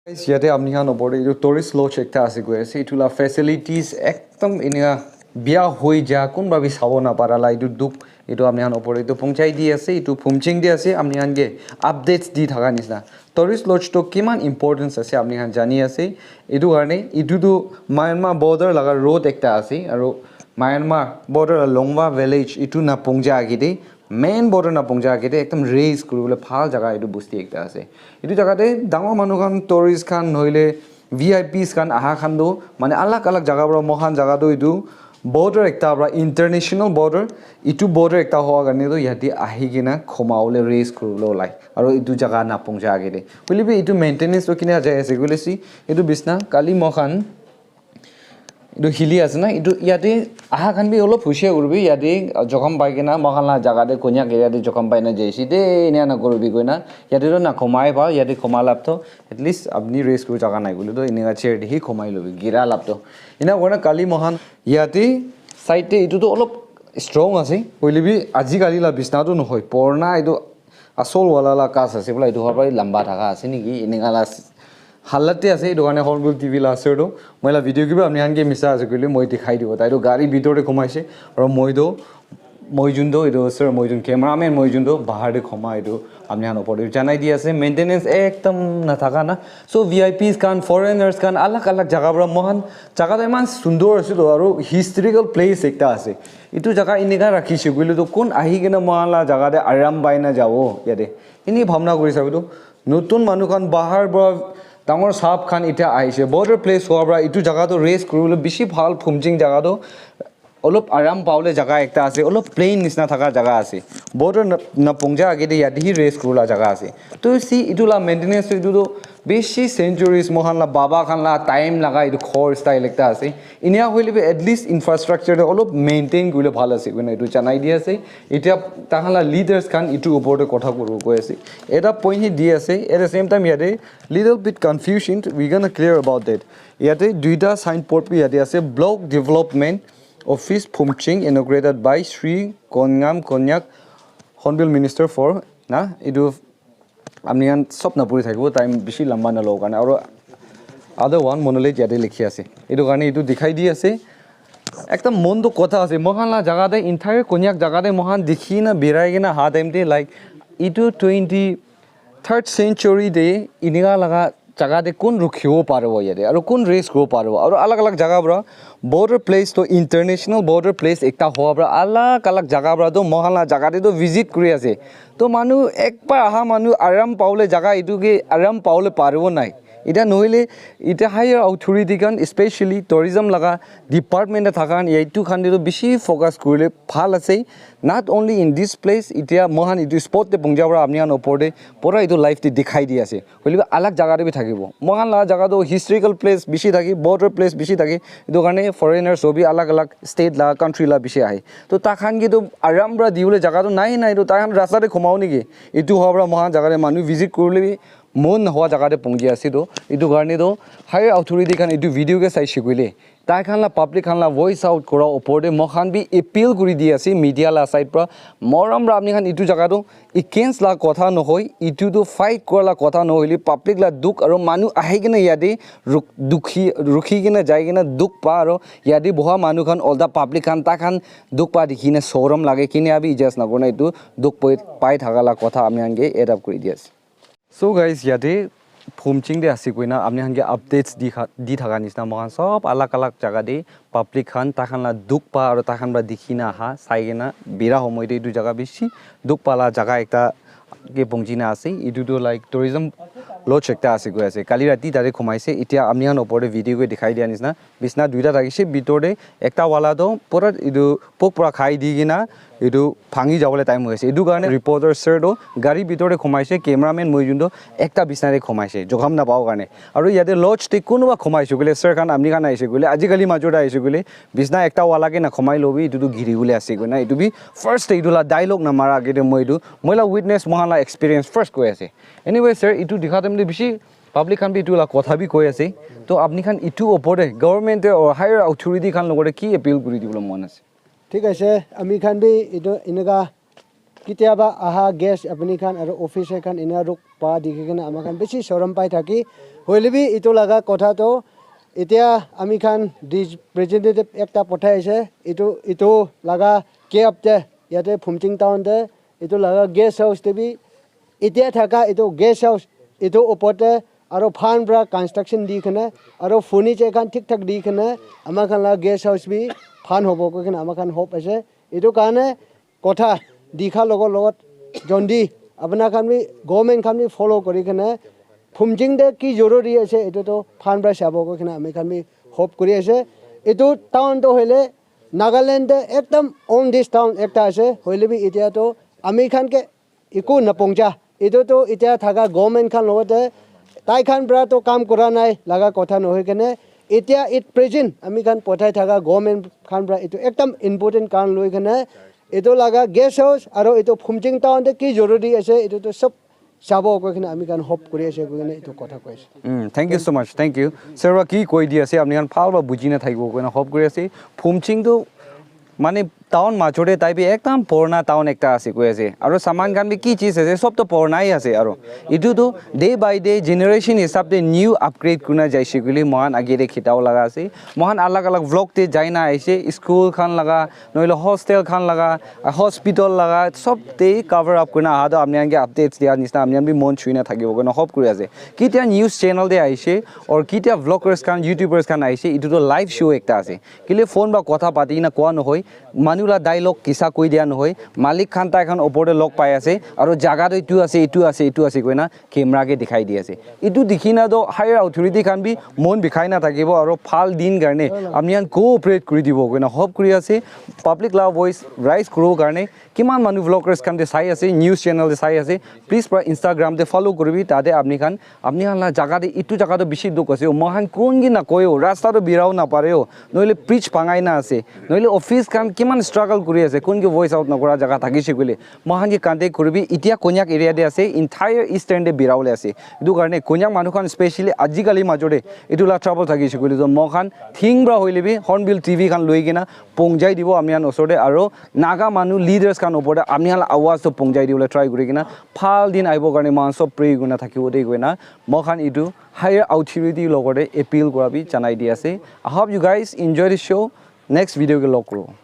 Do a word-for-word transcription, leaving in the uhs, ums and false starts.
Guys, yate apni khan opor te etu tourist lodge ekta ase koi ase. Etu la facilities ekdam enika bia hoi ja, kunba bi sabo napara la etu dukh etu apni khan opor te etu phunchay di ase, etu phumching di ase, apni khan ke updates di thaka nisna. Tourist lodge to kiman importance ase apni khan jani ase. Etu karne etu tu Myanmar border laga road ekta ase, aru Myanmar border la Longwa village etu na pungja age te, main border na pungja age te ekdam race kuribole bhal jaga etu bosti ekta ase. Etu jaga te dangor manu khan, tourist khan, nohoile V I Ps khan aha khan tu mane alag alag jaga para moikhan jaga tu etu border ekta para international border, etu border ekta hoa karne tu yate ahi kena khoma bole race kuribole olai, aru etu jaga na pungja age te. Hoile bi etu maintenance tu kina jai ase koile si etu bisna kali moikhan etu hilly ase na, etu yate aha khan bi olop hushar kuribi, yate jokham pai kena moikhan la jaga te konyak area te jokham pai na jaise de, enia na kuribi koina yate to na khomai pa, yate khoma lap to at least apni race kuri jaga nai koile to enika chair te hi khomai lobi, gira lap to. Ena koina kali moikhan yate side te etu to olop strong ase, hoile bi aji kali la bisna to nohoi, purana etu asol wala la ghas ase bola, etu hobar para lamba thaka ase niki, enika la halat te ase. Etu karne Hornbill T V la sir tu moi la video kiba apni khan ke misa ase koile moi dikhai dibo. Tai tu gari bitor te khumai ase, aru moi tu, moi jun tu etu sir, moi jun camera man, moi jun tu bahar te khuma etu apni khan opor te janai di ase. Maintenance ekdam na thaka na, so V I Ps khan, foreigners khan, alag alag jaga para moikhan, jaga tu eman sundor ase tu, aru historical place ekta ase. Etu jaga enika rakhi se koile tu kun ahi kena moikhan la jaga te aram pai na jabo yate. Eni bhabna kuri sabi tu, notun manu khan bahar para dangor sahab khan itya ahi se. Border place hoa para etu jaga tu race kuribole bishi bhal phumching jaga tu olop aram pabole jaga ekta ase, olop plain nisna thaka jaga ase. Border na, na pungja age te yate hi race kuribole jaga ase. To si etu la maintenance tu etu tu bishi centuries moikhan la baba khan la time laga etu ghor style ekta ase. Inia hoile bi at least infrastructure tu olop maintain kurile bhal ase koina etu janai di ase. Itya takhan la leaders khan etu opor te kotha kuribo koi ase. Eta point hi di ase. At the same time yate little bit confusion, we gonna clear about that. Yate duita signboard bi yate ase, block development office Phumching, inaugurated by Sri Kongam Konyak, Hornbill Minister for, na, etu apni khan sob na puri thakibo, time bishi lamba na lo karne. Aru other one monolith yate likhi ase, etu karne etu dikhai di ase. Ekta mon tu kotha ase, moikhan la jaga te, entire Konyak jaga te moikhan dikhi na birai kena aha time te, like, etu twenty third century te enika laga jaga te kun rukhibo paribo yate, aru kun race kuribo paribo, aru alag alag jaga para border place to international border place ekta hoa para alag alag jaga para to moikhan la jaga te to visit kuri ase. To manu ekbar aha manu aram pabole jaga etu ke aram pabole paribo nai. Eta nohoile eta higher authority khan, especially tourism laga department te thaka khan, etu khan te to bishi focus kurile bhal ase. Not only in this place, itya moikhan etu spot te pungja para apni khan opor te pura etu live te dikhai di ase. Hoile bi alag jaga te bi thakibo. Moikhan la jaga tu historical place bishi thaki, border place bishi thaki. Etu karne foreigners hobi alag alag state la, country la bishi ahe. To takhan ke to aram para dibole jaga tu nai nai, to takhan rasta te khumao niki. Etu hoa para moikhan jaga te manu visit kurile bi mon nohoa jaga te pungji ase to. Etu karne to higher authority khan etu video ke saishe koile, tai khan la public khan la voice out kura opor te moi khan bi appeal kuri di ase media la side pra. Morom pra apni khan etu jaga tu against la kotha nohoi, etu tu fight kura la kotha nohoile public la dukh aro manu ahi kena yate ruk-, dukhi, rukhi kena jai kena dukh pa aro yate boha manu khan olta public khan tai khan dukh pa dikhi na sorom lage kene abi adjust na kurna etu dukh poi-, pai thaka la kotha apni khan ke add up kuri di ase. So guys, yate Phumching te ase koina apni khan ke updates di kha-, di thaka nisna moi khan sob alag alag jaga te public khan tai khan la dukh pa aro tai khan pra dikhi na aha sai kena bira homoi te etu jaga bishi dukh pala jaga ekta ke pongji na ase. Etu tu like tourism lodge ekta ase koi ase. Kali rati tate khumai se. Etia apni khan opor te video ke dikhai dia nisna bisna duita thakise, bitor te ekta wala toh pura etu pok pura khai di kena etu bhangi jabole time hoise. Etu karne reporter sir toh gari bitor te khumai se, camera man moi jun toh ekta bisna te khumai se, jokham na pabo karne. Aru yate lodge te kunuba khumai se koile, sir khan, apni khan ahise koile, ajikali major te ahise koile, bisna ekta wala ke na khumai lobi, etu tu giri bole ase koina. Etu bi first te etu la dialogue na mara age te moi etu, moi la witness, moi khan la experience first koi ase. Anyway, sir, etu dikha time te bishi public khan bi etu la kotha bi koi ase. To apni khan etu opor te government te or higher authority khan logot te ki appeal kuri dibole mon ase? Thik ase, ami khan bi etu eneka ketiaba aha guest apni khan aru officer khan ena ruk pa dikhi kena ama khan bishi shorom pai thaki. Hoile bi etu laga kotha toh etia ami khan dis-, representative ekta pathai ase. Etu, etu laga cap te yate Phumching town te etu laga guest house te bi etia thaka etu guest house etu upor te aru phan pra construction di kena aru furniture khan thik thak di kena ama khan la guest house bi phan hobo koi kena ama khan hope ase. Etu karne kotha dikha logot logot jondi apna khan bi government khan bi follow kuri kena Phumching te ki joruri ase etu to phan pra sabo koi kena ami khan bi hope kuri ase. Etu town to hoile Nagaland te ekdam on this town ekta ase, hoile bi etia to ami khan ke eku napongja. Etu to etia thaka government khan logote tai khan pra to kam kura nai laga kotha nohoi kene etia it present ami khan pothai thaka government khan pra etu ekdam important kan loi kene etu laga guest house aro etu Phumching town te ki joruri ase etu to sob sabo koi kene ami khan hope kuri ase koi kene etu kotha koi ase. Mm, thank you so much. Thank you. Sir, wa ki koi di ase, apni khan bhal ba buji na thakibo koi na hope kuri ase. Phumching tu mane town major te tai bi ekdam purana town ekta ase koi ase. Aro saman khan bi ki cheez ase, sob to purana hi ase aro. Etu tu day by day, generation hisab te new upgrade kurina jaise koile mohan age te khitabo laga ase. Mohan alag alag vlog te jaina aise, school khan laga, nohile hostel khan laga, hospital laga, sob te cover up kurina aha to apni khan ke updates dia nisna apni khan bi mon chuina thakibo koi na hope kuri ase. Kitia news channel te aise, or kitia vloggers khan, YouTubers khan aise, etu to live show ekta ase. Kile phone ba kotha pati na koa nohoi, manu la dialogue kisa koi dia nohoi, malik khan tai khan opor te log pai ase, aro jaga to etu ase, etu ase, etu ase koi na camera ke dikhai di ase. Etu dikhi na to higher authority khan bi mon bikhai na thakibo, aro bhal din karne apni khan cooperate kuri dibo koi na hope kuri ase. Public la voice rise kuro karne kiman manu vloggers khan te sai ase, news channel te sai ase, please pra Instagram te follow kuribi, tate apni khan apni khan la jaga te etu jaga to bishi dukh ase, mohan kun ki na koyo, rasta to birao na pareo, nohile bridge bhangai na ase, nohile office khan kiman struggle kuri ase, kun ki voice out na kura jaga thakise koile mohan ke contact kuribi. Etia Konyak area te ase, entire eastern te birao le ase. Etu karne Konyak manu khan specially ajikali major te etu la trouble thakise koile to mohan thing pra hoile bi Hornbill T V khan loi kena pongjai dibo apni khan osor te, aro Naga manu leaders khan opor te apni khan la awaz to pongjai dibole try kuri kena bhal din aibo karne mohan sob pray kurina thakibo de koina mohan etu higher authority logor te appeal kura bi janai di ase. I hope you guys enjoy the show. Next video ke log kuro.